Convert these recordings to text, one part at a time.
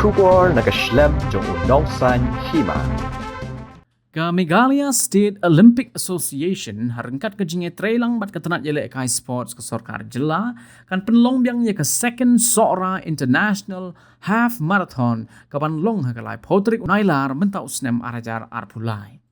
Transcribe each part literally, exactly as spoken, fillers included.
Khubor na ka shlem jong u nongsaiñ hima. Ka Meghalaya State Olympic Association ha ryngkat ka jingïatreilang bad ka tnat ïalehkai sports ka sorkar jylla kan pynlong biang ïa ka second Sohra International Half Marathon kaban long ha ka laiphew tarik u Nailar mynta u snem ar hajar arphew lai.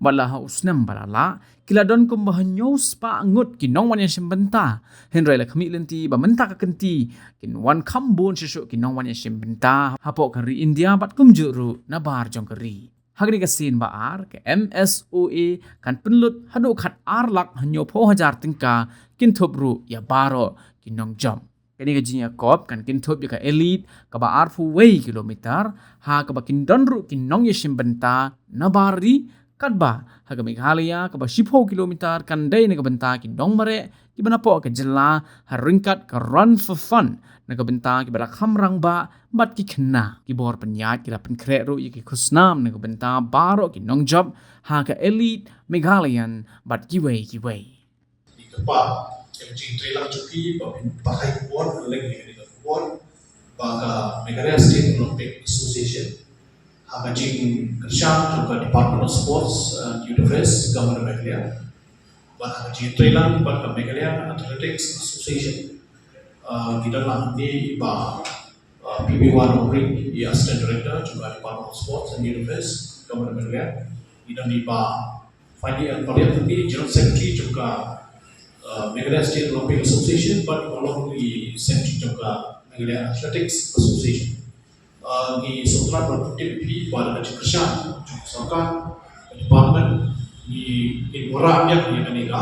Bad la ha u snem ba la lah ki la don kumba hynñiew spah ngut ki nongwan ïashim bynta. Hynrei la khmih lynti ba mynta ka kynti kin wan kham bun shuh shuh ki nongwan ïashim bynta hapoh ka ri India bad kumjuh ruh na bar jong ka ri. Ha kane ka sien ba ar ka M S O A kan pynlut haduh khat ar lak hynñiew phew hajar tyngka kin thup ruh ïa baroh ki nongjop. Kane ka jingïakop kan kynthup ïa ka elite kaba arphew wei kilometer ha kaba kin don ruh ki nongïashim bynta na bar ri, katba ha ka Meghalaya kaba shiphew kilometer kan dei na ka bynta ki nongmareh kiba napoh ka jylla ha ryngkat ka Run for Fun na ka bynta kiba la kham rangbah bad ki khynnah. Ki bor pynïaid ki la pynkhreh ruh ïa ki khusnam na ka bynta baroh ki nongjop ha ka Elite Meghalayan bad kiwei kiwei. Kyrpad ïa ka jingtreilang jong phi ba phin pathai khubor, lem ïa kane ka khubor ba ka Meghalaya State Olympic Association ha ka jingkyrshan jong ka Department of Sports and Youth Affairs, Government of Meghalaya, bad ha ka jingtreilang bad ka Meghalaya Athletics Association, uh, ki don lang hangne i Bah uh, P B Warnong Ring, i Assistant Director jong ka Department of Sports and Youth Affairs, Government of Meghalaya. Ngi don i Bah Fandi L Pariat, i General Secretary jong ka, uh, Meghalaya State Olympic Association, bad i Bah Long, i Secretary jong ka Meghalaya Athletics Association. Uh, ngi sngewtynnat ban pyntip ïa phi ba da ka jingkyrshan jong ka sorkar, ka department, ngi, ngi wanrah biang ïa kane ka,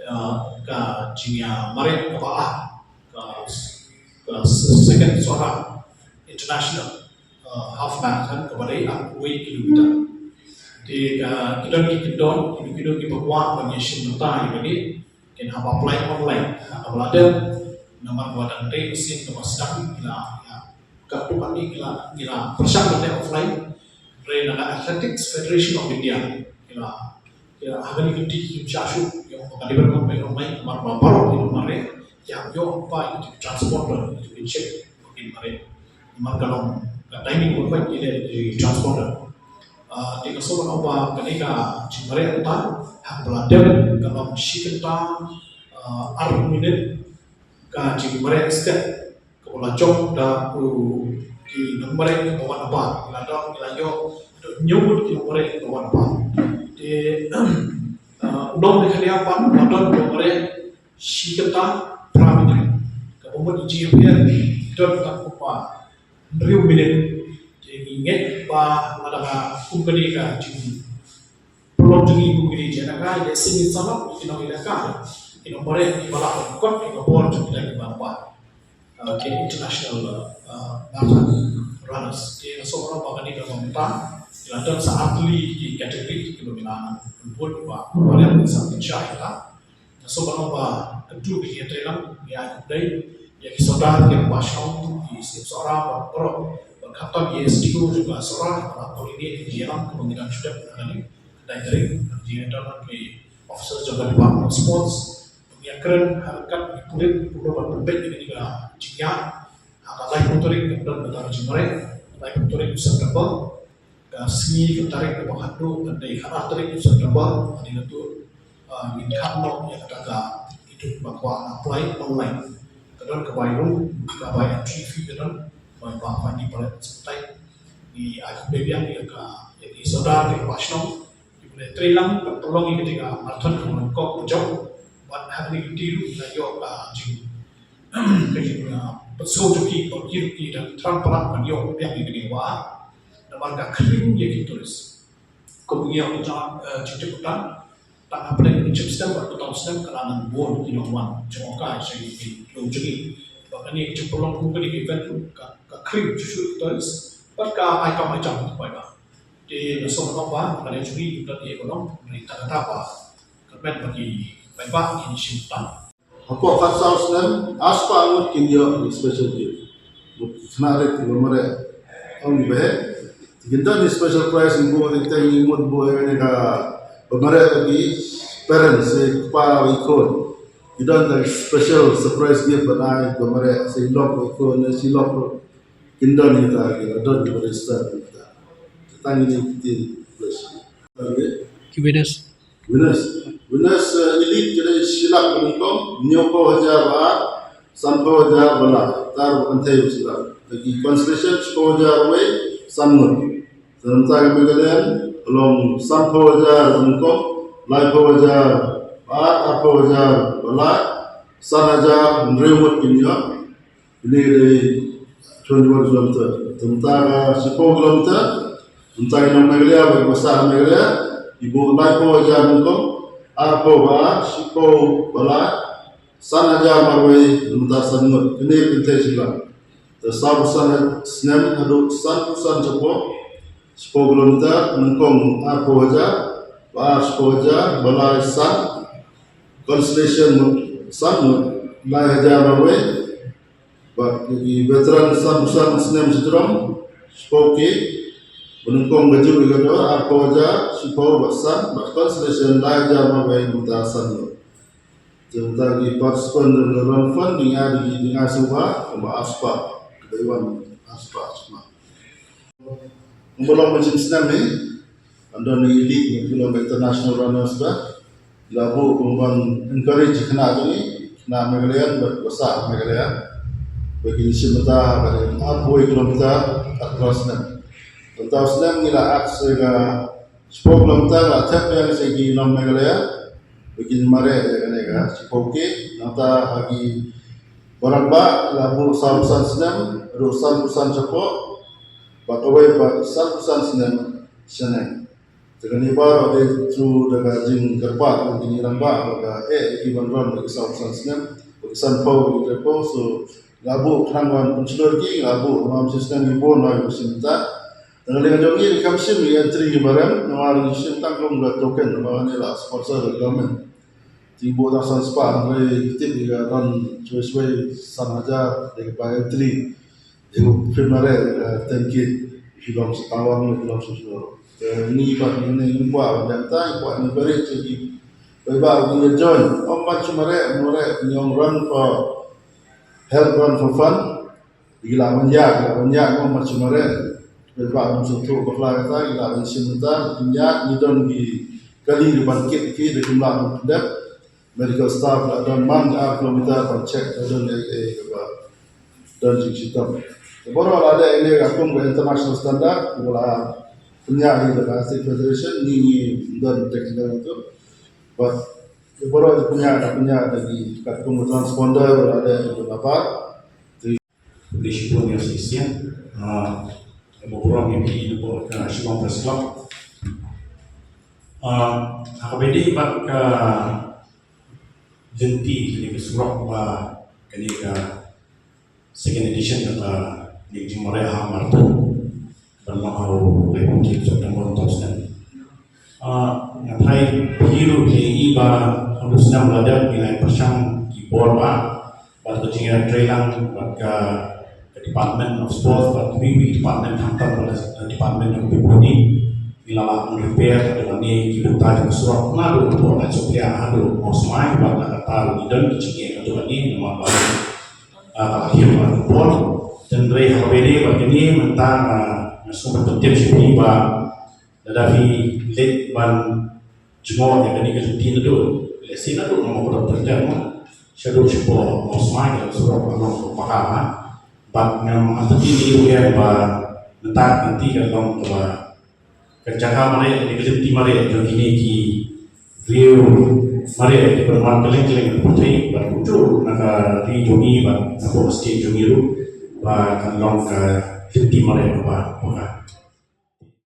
uh, ka jingïamareh kaba ar, ka, ka Second Sohra International, uh, Half Marathon kaba dei arphew wei kilometer. Te ka, ki don ki kyndon, ki don ki kyndon kiba kwah ban ïashim bynta ïa kane, kin hap apply online. Ha kaba la dep, namar ba dang dei ka sien kaba sdang, ki la, ïa, katto katne ki la, ki la pyrshang ban leh offline. Hynrei na ka Athletics Federation of India ki la, ki la, ha kane ka kti kim shah shuh ïa ka development online, namar ba baroh ki nongmareh ki hap ïoh pat ïa ka transponder, ïa ka check ba kin mareh. Namar ka long ka timing ba khot ki leh ki transponder. Ah, te nga sngewbha ban ong ba kane ka jingmareh mynta ha kaba la dep ka long shi kynta, ah, ar minit ka jingmareh step kaba la jop da u ki nongmareh kiba wan nabar. Ki la don, ki la ïoh haduh hynñiew ngut ki nongmareh kiba wan nabar. Te, ah, u nongmareh khyndiat pat la don ba mareh shi kynta phra minit. Kaba mut i jingïapher don tang kumba hynriew minit. Te ngi ngeit ba lada ka kum kane ka jingpynlong jong ngi kum kine ki jingïalehkai, lehse ngin sangap ïa ki nongïalehkai, ki nongmareh kiba lah ban kot ïa ka bor jong kita kiba nabar, uh, ki international, uh, marathon runners. Te nga sngewbha ba kane ka bynta ki la don sa artylli ki category kiba ngi la nang pynbud ba baroh ngi sa pynshai ïa ka. Nga sngewbha ban ong ba kyntu ki ïatreilang, ngi ai khublei ïa ki sordar ki rangbah shnong, ki snier Sohra bad baroh ban khamtam ki S D O jong ka Sohra kiba la coordinate ïa ki ïalang kaba ngi dang shu dep ha kane ka dei tarik. Ngi don ki officer jong ka Department of Sports ba ngi ïakren ha ryngkat ki pulit kumno ban pynbeit ïa kane ka jingïaid ha ka laiphew tarik, ka don ka jingmareh laiphew tarik u September. Ka sngi, ka tarik kaba khatduh kan dei khat ar tarik u September. Hadien kata, ah, ngin khang noh ïa kata ka, kito kiba kwah apply online. Ka don ka bai ruh, ka bai entry fee ka don, bai ba fani palet setai. Ngi ai khublei biang ïa ka, ïa ki sordar, ïa ki rangbah shnong kiba la treilang ban pynlong ïa kata ka marathon kaba nyngkong ba jop. Bad ha kane ka kti ruh ngi la ïoh ka jing, ka jing, ah, pynsngew jong ki ba ki ruh ki dang thrang palat ban ïoh biang ïa kane ka ba. Namar ka khring ïa ki tourist. Kum ngi ïoh kita, eh, jingtip, tang hapdeng ka jingpynstem bad ka tang stem ka la nang bun ki nongwan jngohkai sha ki lum jong ngi. Ba kane ka jingpynlong kum kane ka event ruh ka, ka khring shuh shuh ki tourist bad ka ai kam ai jam ki paidbah. Te nga sngewbha ba ka liang jong ngi ka dei ka long, hynrei tang kata ba ka met ba ki paidbah kin shim bynta. Hapoh khatsaw snem, ar spah ngut kin ïoh ïa special gift. Mut khynnah rit kiba mareh. Ong iba heh. Kin don ïa special prize, ngi buh ïa ka, ngi mut buh ïa kane kaba mareh ïa ki parents, ïa i kpa bad i khun. Ki don ka special surprise gift ban ai kaba mareh, sa i lok bad i khun, ne shi lok ruh. Indon kita kita don kita register kita. Kita ini kita plus. Ki winners. Winners. Winners, eh, elite kita silak menengkong nyoko hajar ba, sanpo hajar bala, tar antai silak. Lagi consolation shiphew hajar wei, sanmut. Dalam tang Meghalaya, along sanpo hajar menengkong, laiphew hajar ba, arphew hajar bala, san hajar hynriew ngut ki nyok. Ini dari twenty-one kilometer. Tentang, uh, shiphew kilometer. Tentang ino Meghalaya, bagi bahasa Meghalaya, ibu laiphew hajar menengkong, arphew ba, shiphew bala, san hajar marwei, tentang sanmut. Ini penting sila. Te saw san snem haduh san phew san chapoh, shiphew kilometer, menengkong arphew hajar, ba shiphew hajar, bala san, consolation mut, sanmut, lai hajar marwei, ba ki veteran san phew san snem shitrom, shiphew ki, menengkong baju iga dor, arphew hajar, shiphew ba san, ba consolation, lai hajar marwei, mynta sanmut. Tentang ki participant dalam fund, dinga di dinga suba, ba aspa, daiwan aspa, aspa. Ngulong macam snem ni, anda ni elite ni, ngulong international runners ba. Labu pengwan encourage kena tu ni, kena Meghalaya, buat besar Meghalaya. Bagi ni semata, bagi arphew kilometer, empat belas snem. Tentang snem ni lah aksi ga Shiphew kilometer la thep ïa sha ki nong Meghalaya. Ba kin mareh ïa kane ka shiphew K. Nangta ha ki baroh ba la buh saw phew san snem, ruh san phew san shapoh. Ba kawei ba san phew san snem shaneng. Te kane baroh dei through da ka jingkyrpad jong kine rangbah ba ka eh ïa ki ban run ba ki saw phew san snem, ba ki sanphew, ba ki laiphew. So nga buh khnang ban pynshlur ki, nga buh namar shisnem ki bun ba ki shim ta. Tang lei jong ngi kam shim ïa entry ba rem, namar ngi shim tang kum ka token, namar ngi la sponsor da government. Te buh tang san spah hynrei tip ïa ka run shwei shwei san hajar da ka ba entry. Te buh phin mareh da ka ten K, phi long sha Tawang, phi long sha shnong. Te ngi pat ngi ne ngi kwah ban dang tai, kwah ngi beret sha ki. Bai ba ngi join, ym ban shu mareh, mareh, ngi ong run for help, run for fun. Ki la ban ïa, ki la ban ïa, ngam mar shu mareh. Bad ba ngam sngewthuh bakla kata, ki la ban shim kata, ban ïa, ngi don ki kali ki ban kit ki, da kim lah ban pyndep. Medical staff la don man ar kilometer ban check, la don ei ei kaba don jingshitom. Te baroh la dei ne ka kum ka international standard, ba la pynïa hi da ka Athletic Federation, ngi ngi don technical tu. Bad baroh la pynïa, la pynïa da ki katkum ka transponder, la dei da ka bar. Leadership Union Association, ah, ba burom ïa phi na ka Shillong Press Club. Ah, ha kaba ïadei bad ka lynti kane ka surok ba kane ka second edition kata kane ka jingmareh ha Martu. Ban long ha u laiphew September hynriew snem. Ah, nga tharai phi ruh phi i ba ha u snem la dep ngi la pyrshang ki bor ba bad ka jingïatreilang bad ka, ka Department of Sports bad kiwei kiwei department, khamtam bad ka Department of P W D. Ngi la lah ban repair bad lane ki bynta jong ka surok naduh Port Laitumkhrah haduh Mawsmai bad na kata ruh ngi don ki jingeh haduh lane namar ba, ah, ka la hiar bad ka por. Hynrei ha kaba ïadei bad kane mynta, ah, nga sngewbha ban pyntip sha phi ba lada phi leit ban jngoh ïa kane ka lynti naduh, lehse naduh na Mawkyrwat Terter mo, shaduh shapoh Mawsmai ka surok ka long ka paka ha. Bad ngam, ha kata ka lynti ruh ïa ba mynta ka lynti ka long kaba ka jaka mareh, kane ka lynti mareh jong kine ki riew mareh kiban wan kylleng kylleng ka pyrthei, bad kumjuh ruh na ka ri jong ngi bad na ka state jong ngi ruh, ba kan long ka lynti mareh kaba paka.